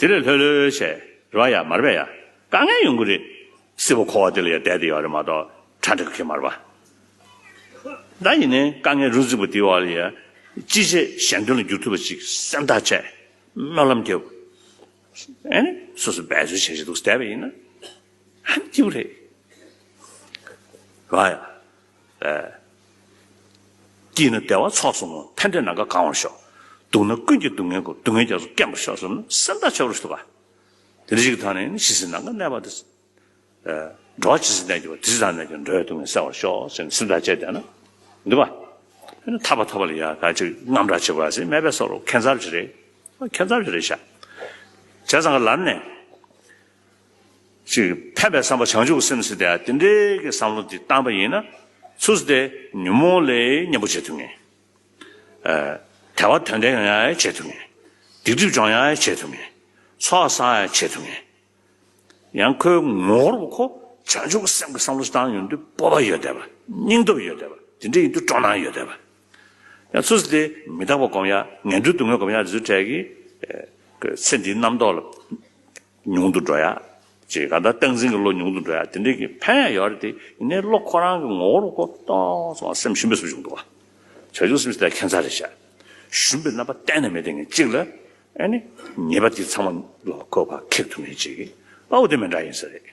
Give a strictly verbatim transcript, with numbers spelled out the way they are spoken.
དེ་ལས་ལྷོད་ལྷོད་བྱས་རེད་བ། ཡ་མ་རེད་པས། ཡ་དཀའ་ངལ་ཡོང་གི་རེད། སྲིད་པ་འཁོར་བ་དེ་ལ་ཡ་བསྡད་དེ་ཡོད་རེད་མ་གཏོགས་ཁྲ་འགྲིག་གི་མ་རེད་པ། ད་ཡིན་ནའི་དཀའ་ངལ་རུ་འཛིགས་པ་དེའི་འོག་ལ་ཡ་ཅི་བྱས་གཞན་དོན་ལ་འགྱུར་ཐུབ་པ་ཅིག་སེམས་ཐག་བཅད། སྨོན་ལམ་རྒྱབ། ཨེ་ནི་སོ་སོ་འབད་རྩོལ་བྱེད་བྱེད་འདུག་བསྡད་པ་ཡིན་ན་ཧམ་སྐྱིད་པོ་རེད། རེད་བ། ཡ། ཨེ། སྐྱིད་ན་བདེ་བ་ཚོགས་སུ་བསྔོ། ཕན་བདེ་ནམ་མཁའ་གང་བར་ཤོག། སྡུག་ན་ཀུན་གྱི་སྡུག་བསྔལ་ཀུན། སྡུག་བསྔལ་རྒྱ་མཚོ་སྐེམ་པར་ཤོག་ཟེར་ན་སེམས་ཐག་ཆོད་པར་ཞུ་ག། དེ་འདྲ་ཞིག་ཐོག་ནས་ཇི་སྲིད་ནམ་མཁའ་གནས་པ་དེ། ཨེ། འགྲོ་བ་ཇི་སྲིད་གནས་གྱུར་པ། དེ་སྲིད་ནམ་མཁའ་གནས་གྱུར་འགྲོ་བའི་སྡུག་བསྔལ་སེལ་བར་ཤོག་ཟེར་ནས་སེམས་ཐག་བཅད་བསྡད་ན་འདུག་པ། ཨ་ནི་ཐར་པ་ཐོབ་པ་ལ་ཡ་ག་ཅིག་རྔམ་དྲག་བྱེད་དགོས་ཟེར་མེད་པའི་བཟོ་འདྲ་ཁྱད་མཚར་ཅིག་རེད། ཁྱད་མཚར་ཅིག་རེད་ཤག། བྱས་ཙང་ག་ལར་ནས། ཅིག་ཕན་པའི་བསམ་པ་བྱང་ཆུབ་ཀྱི་སེམས་ཟེར་དེ་དེ་འདྲའི་གི་བསམ་བློ་འདི་བཏང་པ་ཡིན་ན། ཚུར་དེ་ཉོན་མོངས་ལས་མཉེན་པོ་བྱེད་ཐུབ་ངེས། ཨ། དལ་བ་དོན་ལྡན་ཡོང་ཡ་བྱེད་ཐུབ་ངེས། སྡིག་སྒྲིབ་སྦྱོང་ཡ་བྱེད་ཐུབ་ངེས། ཚོགས་བསགས་ཡ་བྱེད་ཐུབ་ངེས། ཡང་ཁོའི་ངོ་བོར་ཁོ་བྱང་ཆུབ་ཀྱི་སེམས་ཀྱི་བསམ་བློ་ཞིག་བཏང་ཡོང་དུས་སྤོབས་པ་ཡོད་བསྡད་པ། སྙིང་སྟོབས་ཡོད་བསྡད་པ། དེ་འདྲ་ཡིན་དུས་སྤྲོ་སྣང་ཡོད་བསྡད་པ། ཡང་སུ་ཟེར་དེ་མི་རྟག་པ་སྒོམ་ཡ། ངན་འགྲོའི་སྡུག་བསྔལ་སྒོམ་ཡ་དེ་ཚོའི་གྲས་ཀྱི་ཚེ་འདིའི་རྣམ་རྟོག་ལ་ཉུང་དུ་འགྲོ་ཡ། ཅེས་གང་ལྟར་སྟངས་འཛིན་གྱི་བློ་ཉུང་དུ་འགྲོ་ཡ་དེ་འདྲ་གི་ཕན་ཡ་ཡོད་རེད་དེ། ཡིན་ནའི་བློ་ཁོ་རང་གི་ངོ་བོར་ཁོ་ཏོག་ཙམ་སེམས་ཞུམ་པའི་བཟོ་བྱུང་འདུག་བ། བྱང་ཆུབ་སེམས་ཟེར་དེ་ཁྱད་མཚར་རེད་ཤག། ཞུམ་པའི་རྣམ་པ་གཏན་ནས་མེད་དེ། ངས་གཅིག་ལ་ཨ་ནི་ཉེས་པ་དེ་ཚང་མ་ལོག་གོ་བ་ཁེགས་ཐུབ་མཁན་ཅིག་གི་དཔའ་བོ་དེ་མི་འདྲ་ཡིན་ས་རེད།